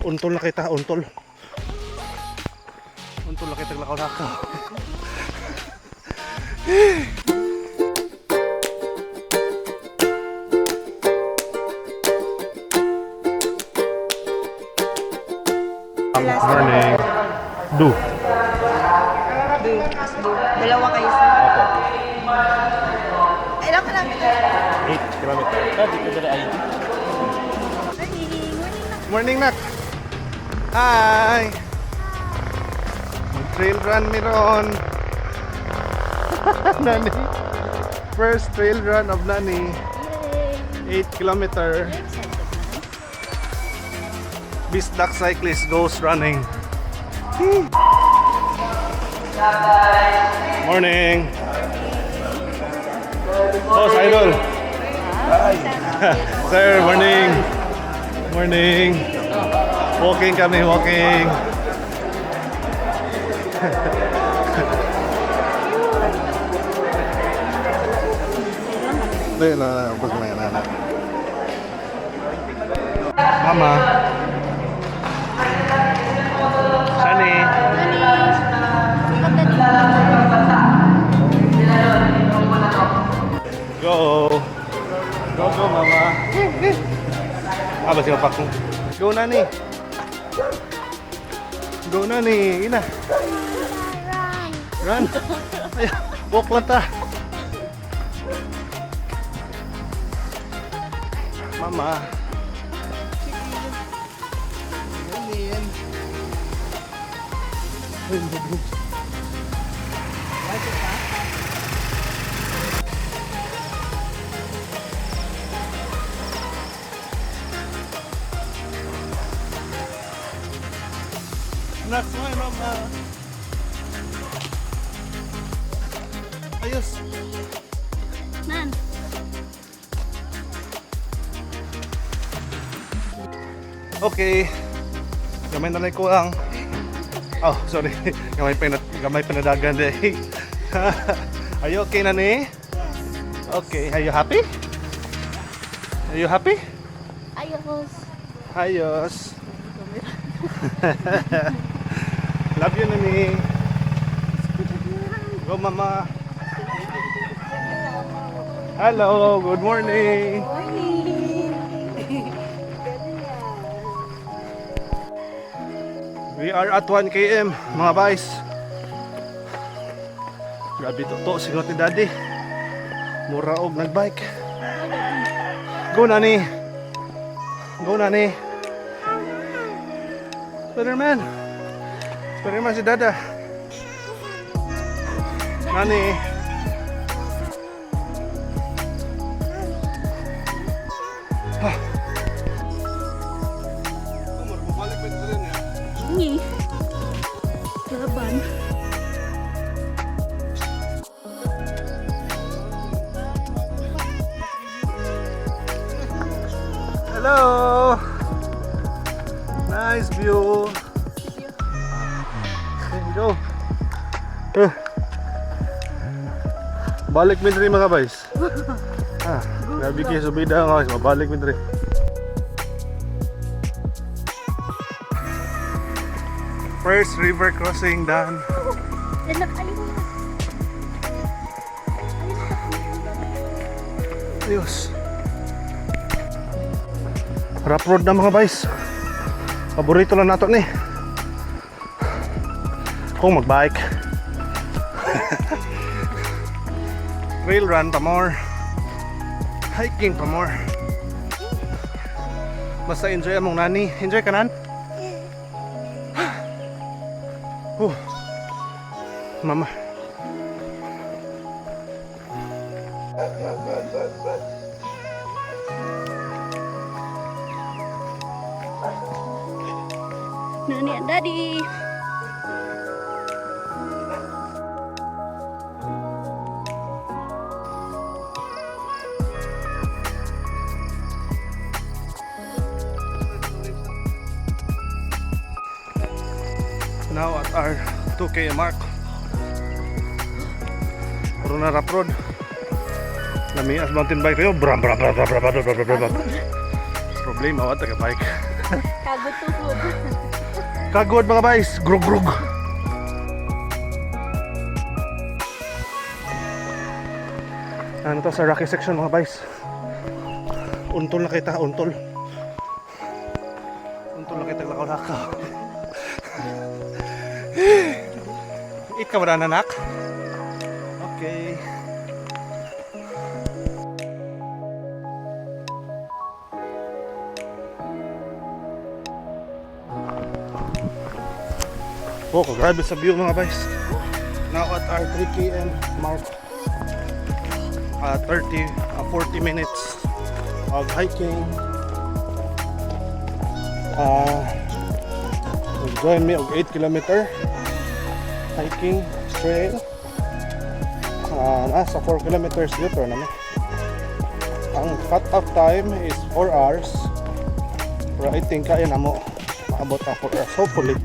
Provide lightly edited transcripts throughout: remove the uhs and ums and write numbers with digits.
Untol na kita, untol. Untol na kita lakaw-lakaw. Morning. Do. Do. Do. Dalawa kayo sa. Opo. Ilang kilometer? 8 kilometer. Ah, dito dala ID. Morning. Morning na. Morning, Nak. Hi. Trail run meron. Nani. First trail run of Nani. Yay! 8 kilometer. Excited na. Bisdak cyclist goes running. Morning. Boss, idol. Sir, morning. Morning. Walking kami, walking. Hindi, na, na, na, na, na. Mama. Shani. Nani! Sukat na Go! Go, go, mama! Ah, basta pa ko. Go, Nani! Go, Nani! Ina! Run! Ay, walk lang ta! Mama! Nani! Ay, go. Next one, mama. Ayos. Nan! Okay. Gamay na lang ko ang. Oh, sorry. Gamay pa nadagan day. Are you okay, Nani? Okay. Are you happy? Are you happy? Ayos! Ayos. Love you, Nani. Go, Mama. Hello. Good morning. Morning! We are at 1 km, mga guys. Grabe to to, singot ni Daddy. Mura og nagbike. Go, Nani. Go, Nani. Spiderman. Spiderman si Dada. Nani. Ah. Ni! Laban. Hello! Nice view! Okay, go! Eh. Balik mi diri, mga guys. Ah, grabe kayo subida, mga guys, mabalik mi diri. First river crossing done. Anak, aliw. Ayos. Rough road na, mga guys. Paborito lang nato ni. Kung magbike. Trail run pa more. Hiking pa more. Basta enjoy among nani. Enjoy ka nan? Oh. Mama. Nani and Daddy! Now at our 2K mark. Puro na rough road. Lami as mountain bike tayo. Bram bram bram bram bram bram bram bram bram. Problema wa taga bike. Kagutuhod. Kagod, mga bays. Grug grug. Ano to sa rocky section, mga bays. Untol na kita, untol. Untol na kita lakaw-lakaw. Eat ka ba na, anak? Okay. Oh, grabe sa view, mga bays. Now at our 3 km mark. 30, 40 minutes of hiking. Join me og 8-kilometer hiking trail. Nasa 4 kilometers dito naman. Ang cut-off time is 4 hours. Pero I think kaya na mo maabot ang 4 hours. Hopefully,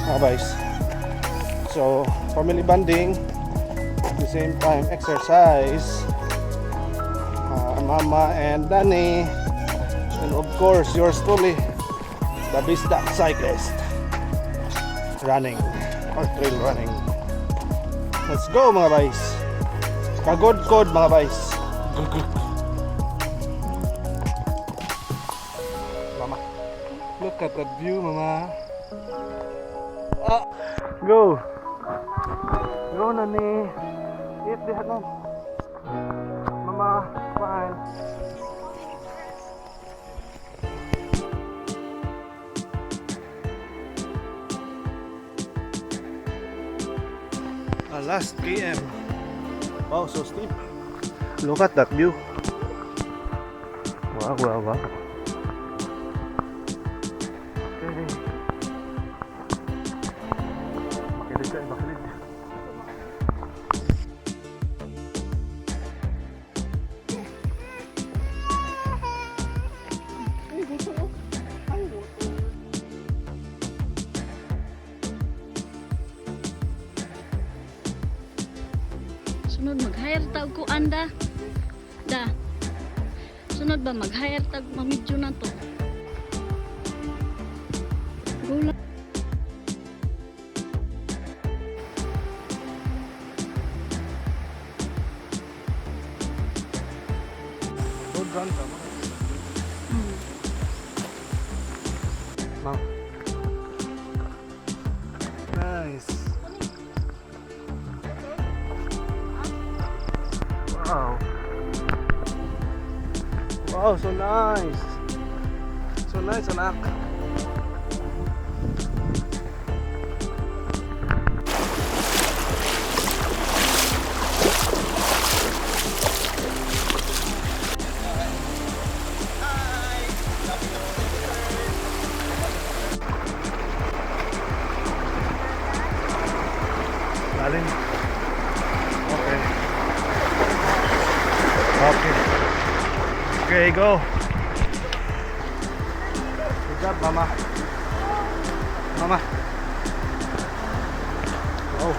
mga guys. So, family bonding, at the same time exercise. Mama and Danny, and of course, yours truly, the Bisdak Cyclist, running or trail running. Let's go, mga bays. Kagod-kod, mga bays. Gugug. Mama, look at that view, mama. Ah, go. Go, Nani. Eat the nan. Mama, smile. Last KM. Wow, so steep. Look at that view. Wow. Okay. Makilid ka, makilid. Sunod mag-hire tag ko anda. Da. Sunod ba mag-hire tag mamidyo na to. Go lang. Road run ka, ma'am. Ma'am. Nice. Wow. Wow, so nice. So nice, anak. Lalim. Okay. Okay. Okay, go. Good job, mama. Mama. Oh.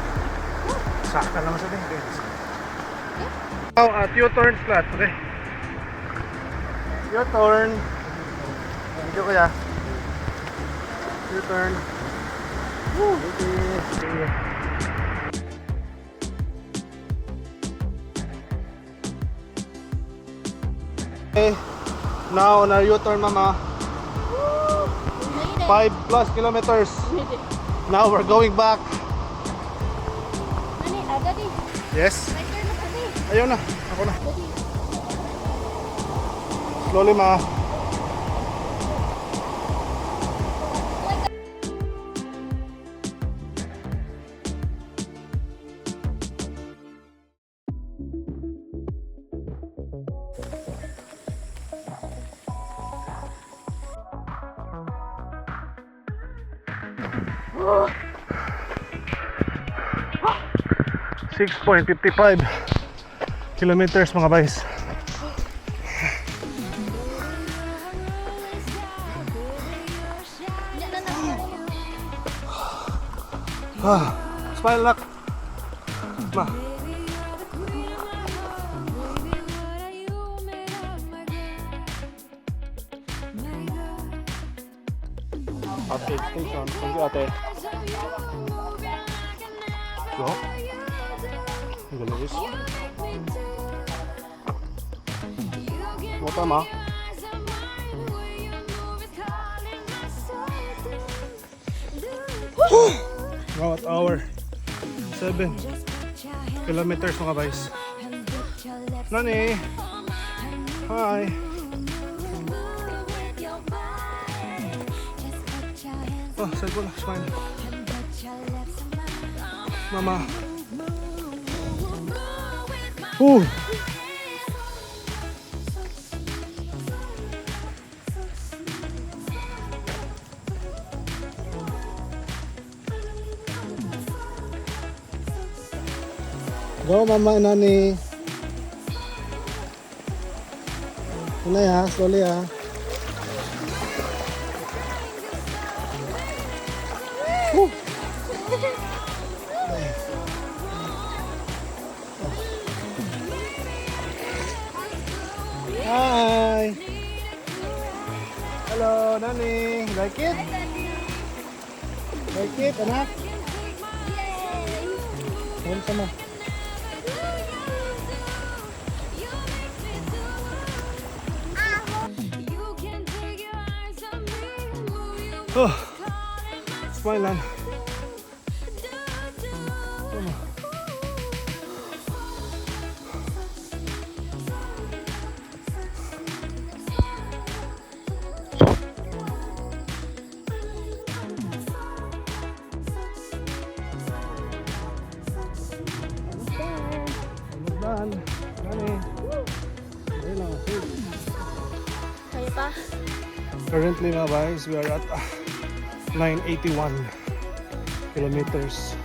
Sakta naman sa din. Oh, U-turn flat. Okay. U-turn. Thank you, kuya. U-turn. Woo, okay. Okay. Okay. Now on our U-turn, mama. 5+ kilometers. Now we're going back. Nani, daddy. Yes. My turn na kasi. Ayaw na. Ako na. Daddy. Slowly, ma. 6.55 kilometers, mga guys. Nya na na. Ah, smile, nak. Ma. Aid station. Thank you, ate. Go. Ang galing is. Mo ma. About hour 7 kilometers, mga guys. Nani! Hi! Oh, cellphone. Smile. Mama. Ooh. Go, Mama and Nani. Unay ha, slowly ha. Woo. Hi. Hello, Nani. Like it? Like it, anak? Ayun sama. Oh, smile lang. Tama. Almost done. Nani. Ayun lang. Kaya pa? Currently, mga guys, we are at 981 kilometers.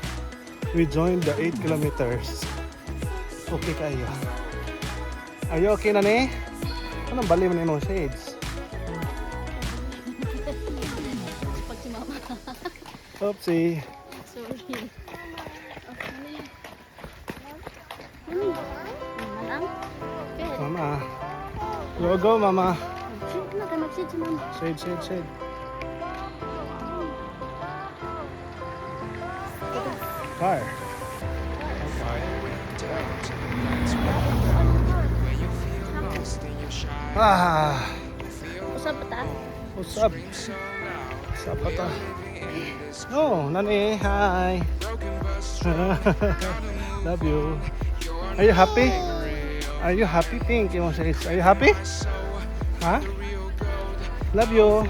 We joined the 8 kilometers. Okay kayo. Are you okay na ni? Anong bali man imong shades? Pag si Mama. Oopsie. Sorry. Okay na yan. Mami. Manang. Okay. Mama. Go, go, Mama. Mag-shade na kayo. Mag-shade si Mama. Shade, shade, shade. Car. Okay. Ah, Usap pa ta? What's up? What's up, ata? Oh, Nani, hi. Love you. Are you happy? Are you happy? Pink, yung shades. Are you happy? Huh? Love you.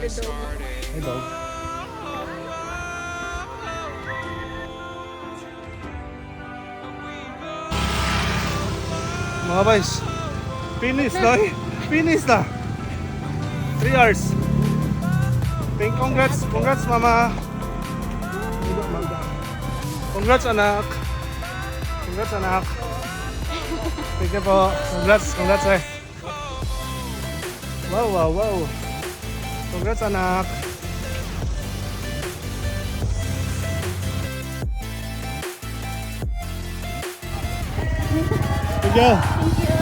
Hey, dog. Mga boys, finish na eh. Finish na. 3 hours. Thank congrats, congrats, Mama. Congrats, anak. Congrats, anak. Thank you po. Congrats, congrats eh. Wow. Congrats, anak. Thank you. Thank you.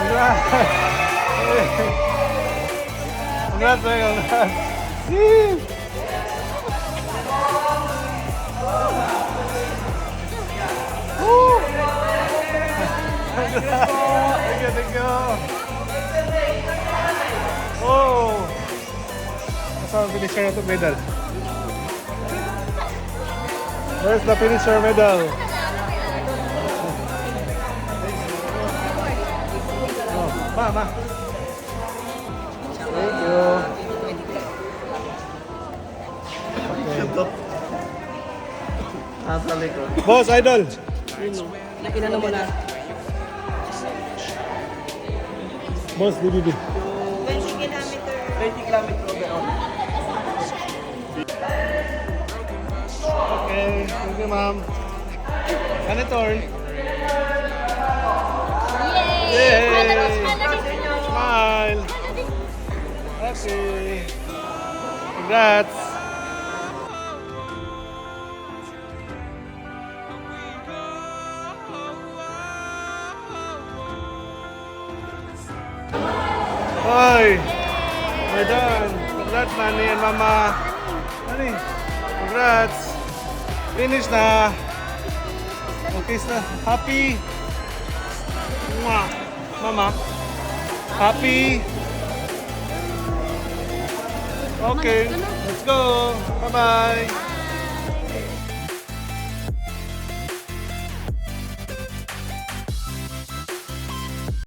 Congrats! Congrats, eh, congrats! Woo! Woo! Thank you, thank you! Oh! Asa ang finisher na to medal? Where's the finisher medal? Oh, ma, ma. Thank you. Okay. Nasa likod. Boss, idol. Inano mo na? Boss, DBB. 20 kilometer. 20 kilometer overall. Okay, thank you, ma'am. Ano turn? Yay! Yay! Smile na, smile na din. Smile. Happy. Congrats. Oy! We're done. Congrats, Nani and Mama. Nani, congrats. Finish na. Okay na. Happy. Mwah. Mama. Happy. Okay. Let's go. Bye-bye.